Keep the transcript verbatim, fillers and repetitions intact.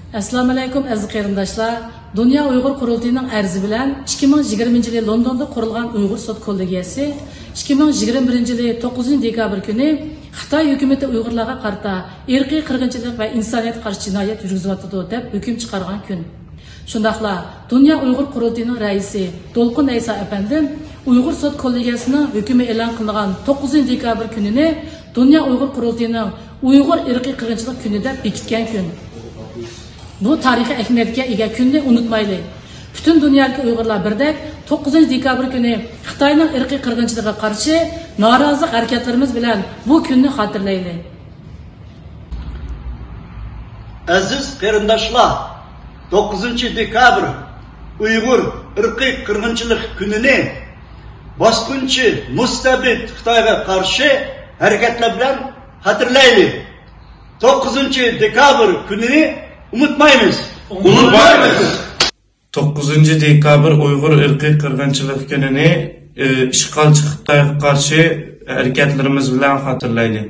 ئەسسالامۇئەلەيكۇم، ئەزىز قېرىنداشلار! دۇنيا ئۇيغۇر قۇرۇلتىيىنىڭ ئەرزى بىلەن ئىككى مىڭ يىگىرمىنچى يىلى لوندوندا قۇرۇلغان ئۇيغۇر سوت كوللېگىيەسى ئىككى مىڭ يىگىرمە بىرىنچى يىلى توققۇزىنچى دېكابىر كۈنى خىتاي ھۆكۈمىتى ئۇيغۇرلارغا قارىتا ئىرقىي قىرغىنچىلىق ۋە ئىنسانىيەتكە قارشى جىنايەت يۈرگۈزۈۋاتىدۇ، دەپ ھۆكۈم چىقارغان كۈن. شۇنداقلا دۇنيا ئۇيغۇر قۇرۇلتىيىنىڭ رەئىسى دولقۇن ئەيسا ئەپەندىم ئۇيغۇر سوت كوللېگىيەسىنىڭ ھۆكۈمى ئېلان قىلىنغان توققۇزىنچى دېكابىر كۈنىنى دۇنيا ئۇيغۇر قۇرۇلتىيىنىڭ ئۇيغۇر ئىرقىي قىرغىنچىلىق كۈنى دەپ بېكىتكەن كۈن. بۇ تارىخىي ئەھمىيەتكە ئىگە كۈننى ئۇنتۇمايلى. پۈتۈن دۇنيادىكى ئۇيغۇرلار بىردەك توققۇزىنچى دېكابىر كۈنى خىتاينىڭ ئىرقىي قىرغىنچىلىقىغا قارشى نارازىلىق ھەرىكەتلىرىمىز بىلەن بۇ كۈننى خاتىرىلەيلى. ئەزىز قېرىنداشلار، توققۇزىنچى دېكابىر ئۇيغۇر ئىرقىي قىرغىنچىلىق كۈنىنى باسقۇنچى مۇستەبىت خىتايغا قارشى ھەرىكەتلەر بىلەن خاتىرىلەيلى. توققۇزىنچى دېكابىر كۈنىنى ئۇنتۇمايمىز. ئۇنتۇمايمىز. توققۇزىنچى دېكابىر ئۇيغۇر ئىرقىي قىرغىنچىلىق كۈنىنى، ئى، ئىشغالچى خىتايغا قارشى ھەرىكەتلىرىمىز بىلەن خاتىرىلەيلى.